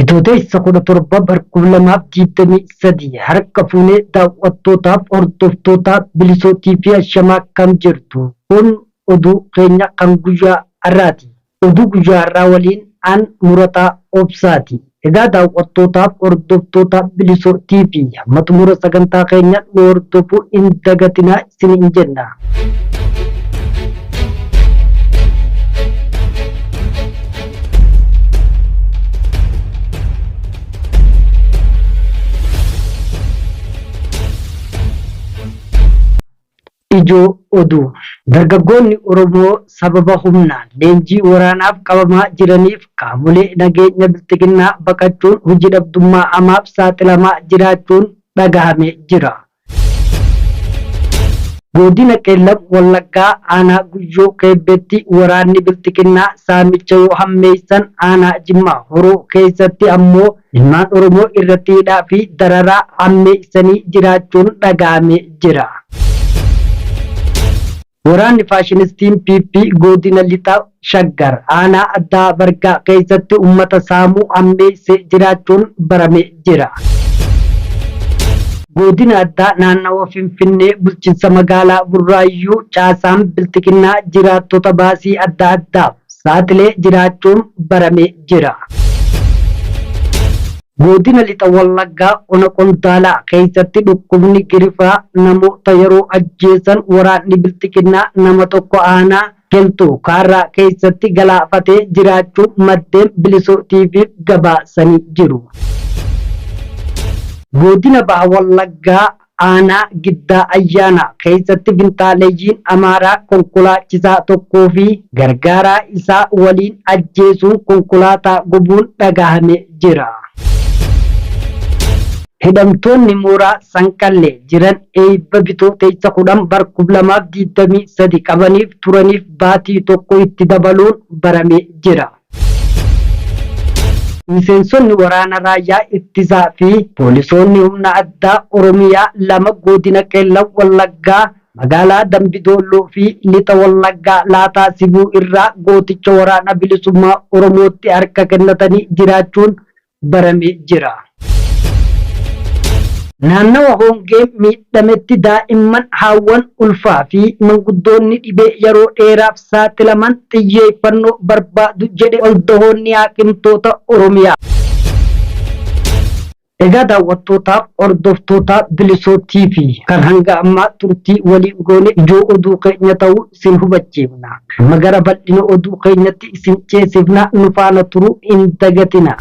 Bitootessa 17 bar 2023 harka fuunee daawwattootaaf hordoftoota Bilisoo TV ashamaa akkam jirtu. Kun oduu keenya kan guyyaa har'aati. Oduu guyyaa har'aa waliin an Murataa Obsaati. Egaa daawwattootaaf hordoftoota Bilisoo TV hamma xumura sagantaa keenya nu hordofuu hin dagatinaa isiniin jenna. Ijoo Oduu, Dargaggoonni Oromoo sababa humnaan leenjii waraanaaf qabamaa jiraniif qaamolee nageenya Bilxiginnaa baqachuun hojii dhabdummaa hamaaf saaxilamaa jiraachuun dhagahame jira. Godina Qeellam Wallaggaa aanaa Guyyoo Keebbeetti waraanni Bilxiginnaa saamicha yoo hammeessan aanaa Jimmaa Horoo keessatti ammoo ilmaan Oromoo irratti hidhaa fi dararaa hammeessanii jiraachuun dhaga'amee jira. Waraanni faashinistiin PP godina Lixa Shaggar aanaa Addaa Bargaa keessatti uummata saamuu hammeessee jiraachuun baramee jira. Godina Addaa Naannawa Finfinnee bulchiinsa magaalaa Burraayyuu caasaan Bilxiginnaa jiraattota baasii adda addaaf saaxilee jiraachuun baramee jira. Godina Lixa Wallaggaa Ona Qondaalaa keessatti dhukkubni girifaa namoota yeroo ajjeesan waraanni Bilxiginnaa nama tokko aanaa Geltuu Kaarraa keessatti galaafatee jiraachuu maddeen Bilisoo TV'f gabaasanii jiru. Godina Baha Wallaggaa Aanaa Giddaa Ayyaanaa keessatti finxaaleyyiin Amaaraa konkolaachisaa tokkoo fi gargaaraa isaa waliin ajjeesuun konkolaataa gubuun dhagahame jira. Hidhamtoonni mooraa Sanqallee jiran eebba Bitootessa 10 bar 2023 qabaniif turaniif baatii tokko itti dabaluun baramee jira. Miseensonni waraana raayyaa ittisaa fi poolisoonni humna addaa Oromiyaa 2 godina Qeellam Wallaggaa magaalaa Dambidoolloo fi Lixa Wallaggaa Laataa Sibuu irraa gooticha waraana bilisummaa Oromootti harka kennatanii jiraachuun baramee jira. Naannawa hongeen miidhametti daa'imman, haawwan ulfaa fi manguddoonni dhibee yeroo dheeraaf saaxilaman xiyyeeffannoo barbaadu jedhe Waldahoonni Haakimtoota Oromiyaa. Egaa daawwattootaaf hordoftoota Bilisoo TV kan hanga ammaa turtii waliin goone ijoo oduu keenya ta'uu isin hubachiifna. Amma gara bal'ina oduu keenyatti isin ceesifna nu faana turuu hin dagatina.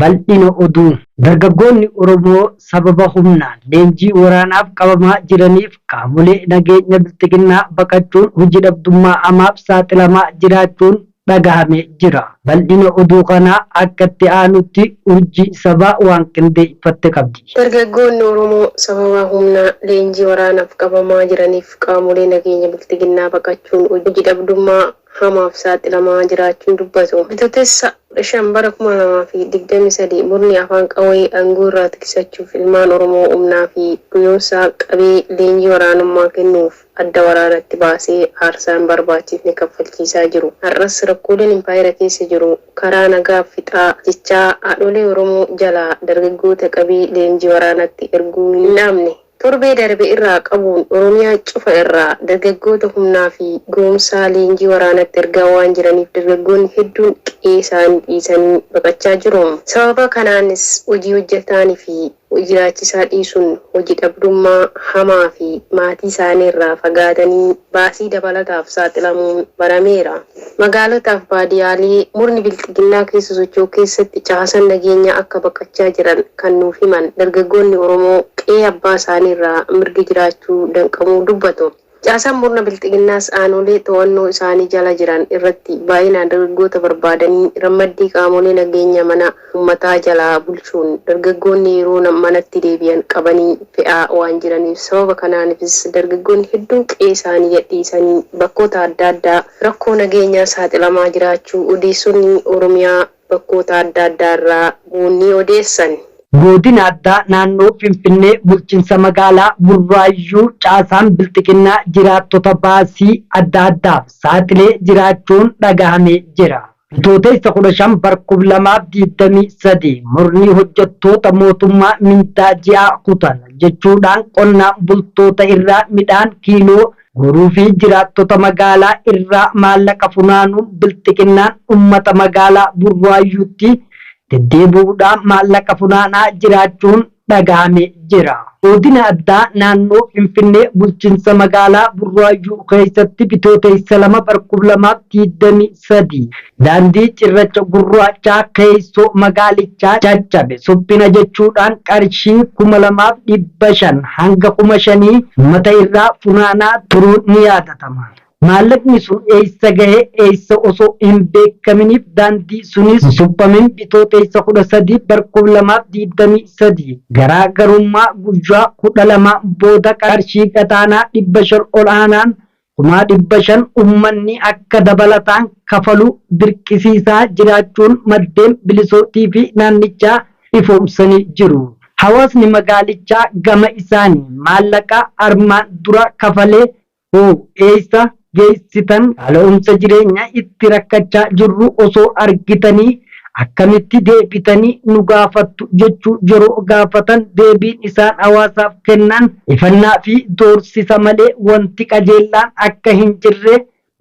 Bal'ina Oduu. Dargaggoonni Oromoo sababa humnaan leenjii waraanaaf qabamaa jiraniif qaamolee nageenya Bilxiginnaa baqachuun hojii dhabdummaa hamaaf saaxilamaa jiraachuun dhagahame jira. Bal'ina oduu kanaa akka itti aanutti Urjii Sabaa waan qindeeffatte qabdi. Dargaggoonni Oromoo sababa humnaa leenjii waraanaaf qabamaa jiraniif qaamolee nageenya Bilxiginnaa baqachuun hojii dhabdummaa hamaaf saaxilamaa jiraachuun dubbatu. Bitootessa 15 bara 2023 murni afaan qawwee aangoo irraa tiksachuuf ilmaan Oromoo humnaa fi goyoomsaa qabee leenjii waraanummaa kennuuf adda waraanatti baasee aarsaa hin barbaachifne kaffalchiisaa jiru. Har'as rakkooleen impaayera keessa jiru karaa nagaaf fixaa jechaa haadholee Oromoo jalaa dargaggoota qabee leenjii waraanatti erguu hin dhaabne. Torbee darbe irraa qabuun Oromiyaa cufa irraa dargaggoota humnaa fi gowomsaa leenjii waraanatti ergaa waan jiraniif dargaggoonni hedduun qe'ee isaanii dhiisanii baqachaa jiru. Sababa kanaanis hojii hojjetaanii fi jiraachisaa dhiisuun hoji dhabdummaa hamaa fi maatii isaanii irraa fagaatanii baasii dabalataaf saaxilamuun barameera. Magaalotaaf baadiyaalee murni bilxiginnaa keessa socho'u keessatti caasan nageenyaa akka baqachaa jiran kan nuuf himan dargaggoonni Oromoo qe'ee abbaa isaanii irraa mirgi jiraachuu danqamuu dubbatu. Caasaan murna bilxiginnaas aanolee to'annoo isaanii jala jiran irratti baay'inaan dargaggoota barbaadanii rammaddii qaamolee nageenya mana uummataa jalaa bulchuun dargaggoonni yeroo manatti deebi'an qabanii fe'aa waan jiraniif sababa kanaanifis dargaggoonni hedduun qe'ee isaanii gadhiisanii bakkoota adda addaa rakkoo nageenyaa saaxilamaa jiraachuu odeessonni Oromiyaa bakkoota adda addaa irraa ni odeessan. Godina Addaa Naannoo Finfinnee Bulchinsa Magaalaa Burraayyuu caasaan Bilxiginnaa jiraattota baasii adda addaaf saaxilee jiraachuun dhagahame jira. Bitootessa 15 bar 2023 murni hojjettoota mootummaa mindaa ji'aa kutan jechuudhaan qonnaan bultoota irraa midhaan kiiloo guuruu fi jiraattota magaalaa irraa maallaqa funaanuun bilxiginnaan uummata magaalaa Burraayyuutti deddeebi'uudhaan maallaqa funaanaa jiraachuun dhagahame jira. Godina addaa naannoo Finfinnee bulchiinsa magaalaa Burraayyuu keessatti Bitootessa 2 bar 2023 daandii cirracha gurraachaa keessoo magaalichaa caccabe suphina jechuudhaan qarshii 2500 hanga 5000 uummata irraa funaanaa turuun ni yaadatama. Maallaqni sun eessa gahe eessa osoo hin beekaminiif daandii sunis hin suphamin Bitootessa 13 bar 2023 garaa garummaa guyyaa 12 booda qarshii qaxaanaa 500 ol aanaan 500,000 uummanni akka dabalataan kafalu dirqisiisaa jiraachuun maddeen bilisootii fi naannichaa ifoomsanii jiru. Hawaasni magaalichaa gama isaanii maallaqa armaan dura kafalee hoo eessa geessitan qaala'umsa jireenyaa itti rakkachaa jirru osoo argitanii akkamitti deebitanii nu gaafattu jechuu yeroo gaafatan deebiin isaan hawaasaaf kennan ifannaa fi doorsisa malee wanti qajeellaan akka hin jirre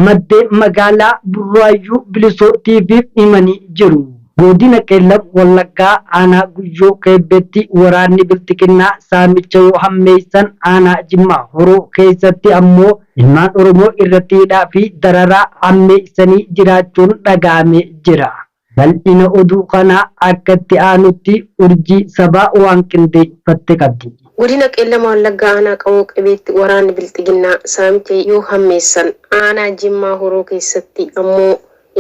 maddeen magaalaa Burraayyuu Bilisoo TV'f himanii jiru. Godina Qeellam Wallaggaa aanaa Guyyoo Keebbeetti waraanni Bilxiginnaa saamicha yoo hammeessan aanaa Jimmaa Horoo keessatti ammoo ilmaan Oromoo irratti hidhaa fi dararaa hammeessanii jiraachuun dhaga'amee jira. Bal'ina oduu kanaa akka itti aanutti Urjii Sabaa waan qindeeffatte qabdi. Godina Qeellam Wallaggaa aanaa Qawoo Qibeetti waraanni Bilxiginnaa saamicha yoo hammeessan aanaa Jimmaa Horoo keessatti ammoo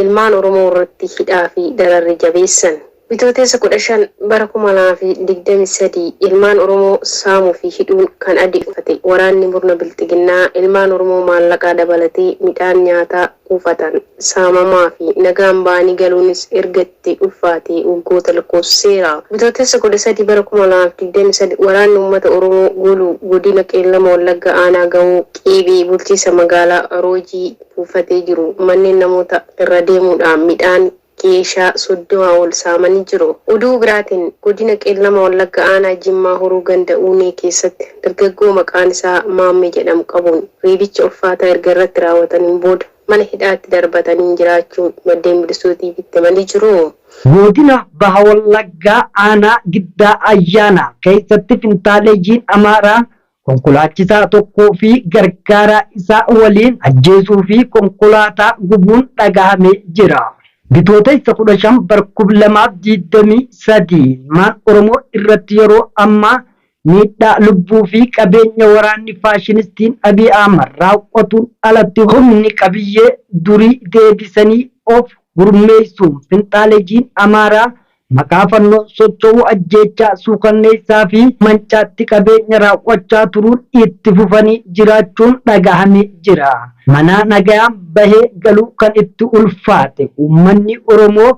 ilmaan Oromoo irratti hidhaa fi dararri jabeessan. Bitootessa 15 bara 2023 ilmaan Oromoo saamuu fi hidhuun kan adeeffate waraanni murna Bilxiginnaa ilmaan Oromoo maallaqaa dabalatee midhaan nyaataa kuufatan saamamaa fi nagaan ba'anii galuunis erga itti ulfaatee waggoota lakkoofsiseera. Bitootessa 13 bara 2023 waraanni uummata Oromoo gooluu godina Qeellama Wallaggaa aanaa Gawoo Qeebee bulchiinsa magaalaa Roojii buufatee jiru manneen namoota irra deemuudhaan midhaan keeshaa 30 ol saamanii jiru. Oduu biraatiin godina Qeellama Wallagga aanaa Jimmaa Horoo ganda Uunee keessatti dargaggoo maqaan isaa Maammee jedhamu qabuun reebicha ulfaataa erga irratti raawwataniin booda mana hidhaatti darbatanii jiraachuu maddeen Bilisuu TV'tti himanii jiru. Godina Baha Wallaggaa aanaa Giddaa Ayyaanaa keessatti finxaaleeyyiin Amaaraa konkolaachisaa tokkoo fi gargaaraa isaa waliin ajjeesuu fi konkolaataa gubuun dhagahame jira. Bitootessa 15 bar 2023 ilmaan Oromoo irratti yeroo ammaa miidhaa lubbuu fi qabeenya waraanni faashinistiin Abiy Ahmad raawwatuun alatti humni qabiyyee durii deebisanii of gurmeessuun finxaaleyyiin Amaaraa maqaa fannoon socho'uu ajjeechaa suukanneessaa fi mancaatti qabeenya raawwachaa turuun itti fufanii jiraachuun dhagahame jira. Manaa nagayaan bahee galuu kan itti ulfaate uummanni Oromoo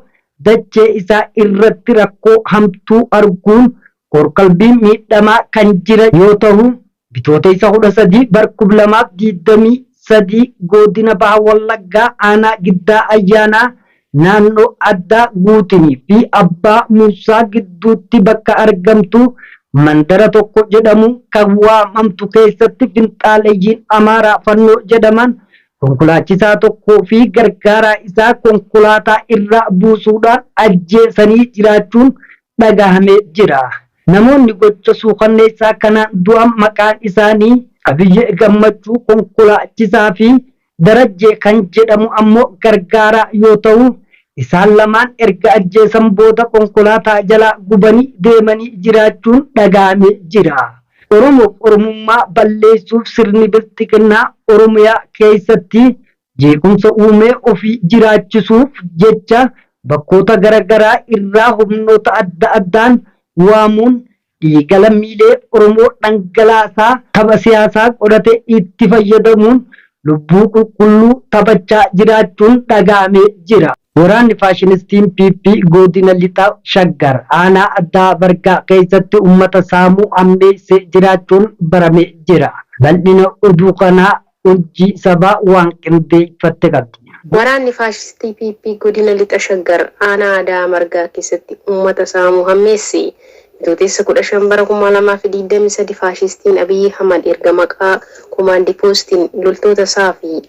dachee isaa irratti rakkoo hamtuu arguun qorqalbiin miidhamaa kan jira yoo tahu, Bitootessa 13 bar 2023 godina Baha Wallaggaa aanaa Giddaa Ayyaanaa naannoo addaa Guutinii fi Abbaa Muusaa gidduutti bakka argamtu mandara tokko jedhamuun kan waamamtu keessatti finxaaleyyiin Amaaraa Fannoo jedhaman konkolaachisaa tokkoo fi gargaaraa isaa konkolaataa irraa buusuudhaan ajjeesanii jiraachuun dhagahamee jira. Namoonni gocha suukanneessaa kanaan du'an maqaan isaanii Abiyyee Gammachuu konkolaachisaa fi Darajjee kan jedhamu ammoo gargaaraa yoo ta'u, isaan lamaan erga ajjeesan booda konkolaataa jalaa gubanii deemanii jiraachuun dhaga'amee jira. Oromoof Oromummaa balleessuuf sirni Bilxiginnaa Oromiyaa keessatti jeequmsa uumee ofii jiraachisuuf jecha bakkoota garagaraa irraa humnoota adda addaan waamuun dhiiga lammiilee Oromoo dhangalaasaa tapha siyaasaa godhate itti fayyadamuun lubbuu qulqulluu taphachaa jiraachuun dhaga'amee jira. Waraanni faashinistiin PP godina Lixa Shaggar aanaa addaa Bargaa keessatti uummata saamuu hammeessee jiraachuun baramee jira. Bal'ina oduu kanaa Urjii Sabaa waan qindeeffatte qabdi. Waraanni faashistii PP godina Lixa Shaggar aanaa Ada'aa Margaa keessatti uummata saamuu hammeesse. Bitootessa 15 bara 2023 faashistiin Abiy Ahmad erga maqaa komaandi poostiin loltoota isaa fi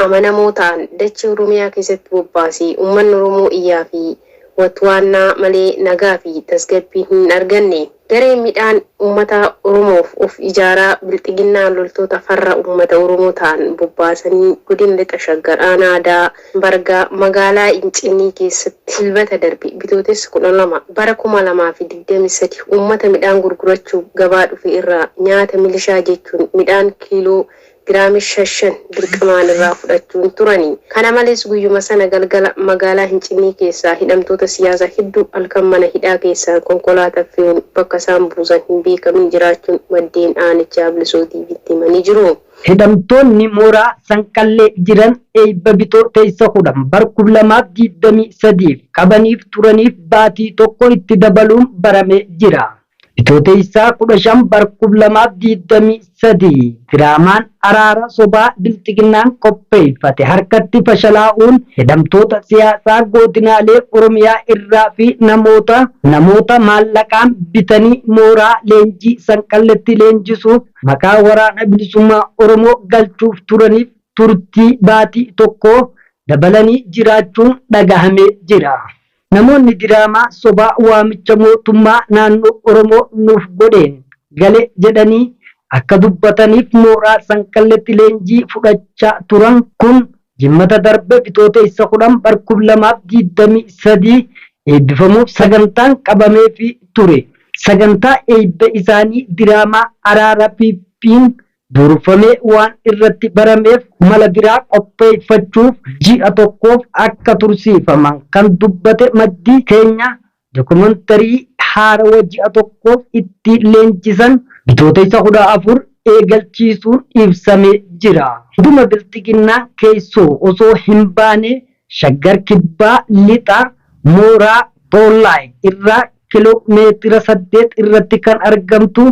amanamoo ta'an dachee Oromiyaa keessatti bobbaasee uummanni Oromoo iyyaa fi watwaannaa malee nagaa fi tasgabbii hin arganne. Gareen midhaan uummata Oromoof of ijaaraa Bilxiginnaan loltoota farra uummata Oromoo ta'an bobbaasanii godina Lixa Shaggar aanaa Ada'aa Bargaa magaalaa Incinnii keessatti Dilbata darbe Bitootessa 12 bara 2023 uummata midhaan gurgurachuuf gabaa dhufe irraa nyaata milishaa jechuun midhaan kiiloo giraamii 5 dirqamaan irraa fudhachuun turani. Kana malees guyyuma sana galgala magaalaa Hincinnii keessaa hidhamtoota siyaasaa hedduu halkan mana hidhaa keessaan konkolaataan fe'uun bakka isaan buusan hin beekamin jiraachuun maddeen aanichaa Bilisoo TVtti himanii jiru. Hidhamtoonni mooraa Sanqallee jiran eebba Bitootessa 10 bar 2023f qabaniif turaniif baatii tokko itti dabaluun baramee jira. Bitootessa 15 bar 2023 diraamaan araara sobaa Bilxiginnaan qopheeffate harkatti fashalaa'uun hidhamtoota siyaasaa godinaalee Oromiyaa irraa fi namoota maallaqaan bitanii mooraa leenjii Sanqalletti leenjisuuf maqaa Waraana Bilisummaa Oromoo galchuuf turaniif turtii baatii tokkoo dabalanii jiraachuun dhagahamee jira. Namoonni diraamaa sobaa waamicha mootummaa naannoo Oromoo nuuf godheen gale jedhanii akka dubbataniif mooraa Sanqalletti leenjii fudhachaa turan kun Jimmata darbe Bitootessa 10 bar 2023 eebbifamuuf sagantaan qabameefii ture. Sagantaa eebba isaanii diraamaa araara PPn durfamee waan irratti barameef mala biraa qopheeffachuuf ji'a tokkoof akka tursiifaman kan dubbate maddi keenya dokumantarii haarawa ji'a tokkoof itti leenjisan Bitootessa 14 eegalchiisuun ibsamee jira. Dhuma Bilxiginnaa keessoo osoo hin baane Shaggar Kibbaa Lixa mooraa Xoollaay irraa kiloo meetira 8 irratti kan argamtu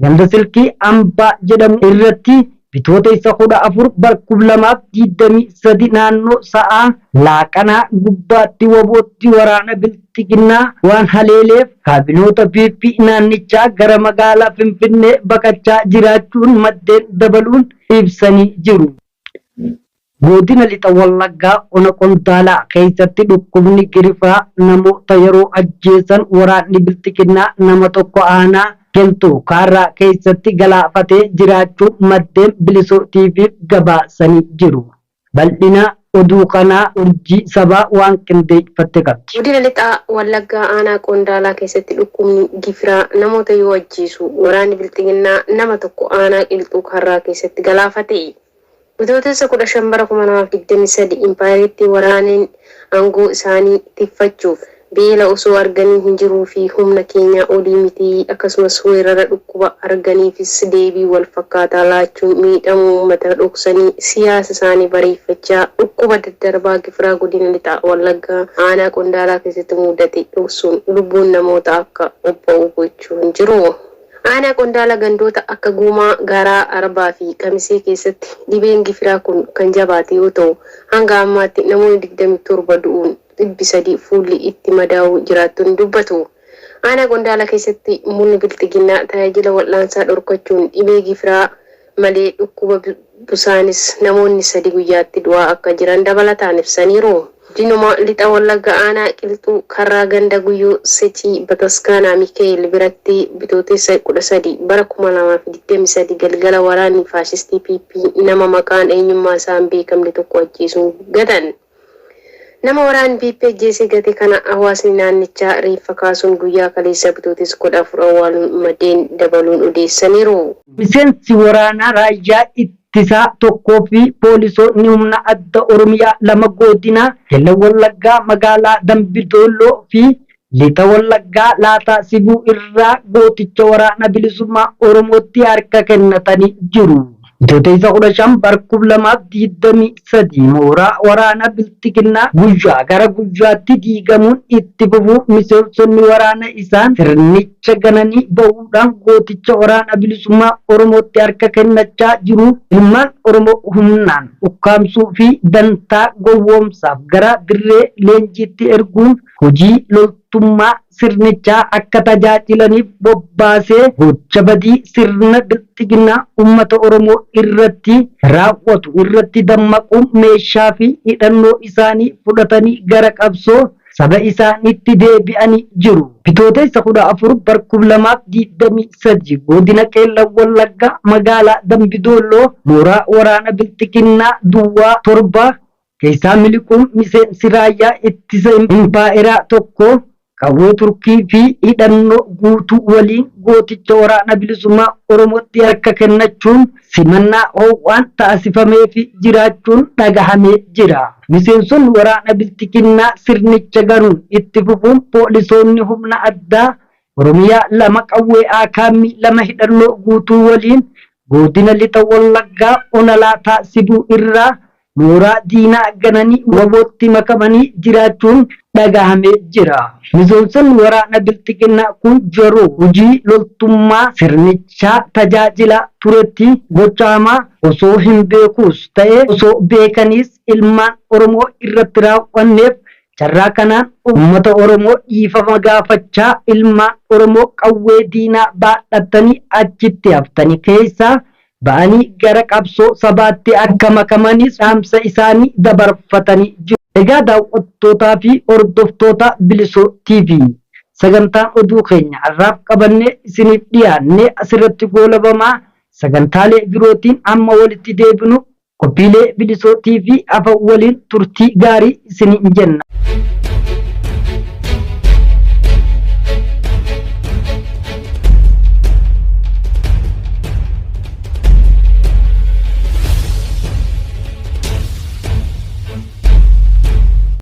ganda Silkii Ambaa jedhamu irratti Bitootessa 14 bar 2023 naannoo sa'aa laaqanaa gubbaatti WBOtti waraana Bilxiginnaa waan haleeleef kaabinoota PP naannichaa gara magaalaa Finfinnee baqachaa jiraachuun maddeen dabaluun ibsanii jiru. Godina Lixa Wallaggaa Ona Qondaalaa keessatti dhukkubni girifaa namoota yeroo ajjeesan waraanni Bilxiginnaa nama tokko aanaa Qilxuu Kaarraa keessatti galaafatee jiraachuu maddeen Bilisoo TV'f gabaasanii jiru. Bal'ina oduu kanaa Urjii Sabaa waan qindeeffatte qabdi. Godina Lixa Wallaggaa aanaa Qondaalaa keessatti dhukkubni gifiraa namoota yoo ajjeesu waraanni Bilxiginnaa nama tokko aanaa Qilxuu Kaarraa keessatti galaafate. Bitootessa 15 bara 2023 impaayerittii waraaneen aangoo isaanii tikfachuuf beela osoo arganii hin jiruu fi humna keenyaa olii miti akkasumas weerara dhukkuba arganiifis deebii wal fakkaataa laachuun miidhamuu uummata dhoksanii siyaasa isaanii bareeffachaa dhukkuba daddarbaa gifiraa godina Lixa Wallaggaa aanaa Qondaalaa keessatti muudate dhoksuun lubbuun namoota akka obba'u gochuun jiru. Aanaa Qondaala gandoota akka Guumaa, Gaaraa Arbaa fi Kamisee keessatti dhibeen gifiraa kun kan jabaate yoo ta'u, hanga ammaatti namoonni 27 du'uun 300 fuulli itti madaa'uu jiraattonni dubbatu. Aanaa Qondaala keessatti murni Bilxiginnaa tajaajila wal'aansaa dhorkachuun dhibee gifiraa malee dhukkuba busaanis namoonni 3 guyyaatti du'aa akka jiran dabalataan ibsaniiru. Godinuma Lixa Wallagga aanaa Qilxuu Karraa ganda Guyyoo Secii Bataskaanaa Mikaa'el biratti Bitootessa 13 bara 2023 galgala waraanni faashistii PP nama maqaan eenyummaa isaa hin beekamne tokko ajjeesuun gatan. Nama waraanni PP ajjeesee gate kana hawaasni naannichaa reeffa kaasuun guyyaa kaleessaa Bitootessa 14 awwaaluun maddeen dabaluun odeessaniiru. Miseensi waraanaa raayyaa ittisaa tokkoo fi poolisoonni humna adda Oromiyaa 2 godina Qellem Wallaggaa magaalaa Dambi Doolloo fi Lixa Wallaggaa Laataa Sibuu irraa gooticha Waraana Bilisummaa Oromootti harka kennatanii jiru. Bitootessa 15 bara 2023 mooraa waraana Bilxiginnaa guyyaa gara guyyaatti diigamuun itti fufuu miseensonni waraana isaan sirnicha gananii bahuudhaan gooticha waraana bilisummaa Oromootti harka kennachaa jiru ilmaan Oromoo humnaan ukkaamsuu fi dantaa gowwoomsaaf gara dirree leenjiitti erguun hojii loltummaa sirnichaa akka tajaajilaniif bobbaasee gocha badii sirna Bilxiginnaa uummata Oromoo irratti raawwatu irratti dammaquun meeshaa fi hidhannoo isaanii fudhatanii gara qabsoo saba isaaniitti deebi'anii jiru. Bitootessa 14 bara 2023 godina Qeellam Wallaggaa magaalaa Dambidolloo mooraa waraana Bilxiginnaa Duwwaa 7 keessaa miliquun miseensi raayyaa ittisa impaayeraa tokko qawwee Turkii fi hidhannoo guutuu waliin gooticha waraana bilisummaa Oromootti harka kennachuun simannaa ho'aan taasifameefii jiraachuun dhagahamee jira. Miseensonni waraana Bilxiginnaa sirnicha ganuun itti fufuun poolisoonni humna addaa Oromiyaa 2 qawwee AKM 2 hidhannoo guutuu waliin godina Lixa Wallaggaa Ona Laataa Sibuu irraa mooraa diinaa gananii WBOtti makamanii jiraachuun dhagahamee jira. Miseensonni waraana Bilxiginnaa kun yeroo hojii loltummaa sirnichaa tajaajilaa turetti gocha hamaa osoo hin beekuus ta'e osoo beekaniis ilmaan Oromoo irratti raawwanneef carraa kanaan uummata Oromoo dhiifama gaafachaa ilmaan Oromoo qawwee diinaa baadhatanii achitti haftanii keessaa ba'anii gara qabsoo sabaatti akka makamanis dhaamsa isaanii dabarfatanii jiru. Egaa daawwattootaa fi hordoftoota Bilisoo TV sagantaan oduu keenya har'aaf qabannee isiniif dhiyaanne asirratti goolabamaa sagantaalee birootiin amma walitti deebinu qophiilee Bilisoo TV hafa waliin turtii gaarii isiniin jenna.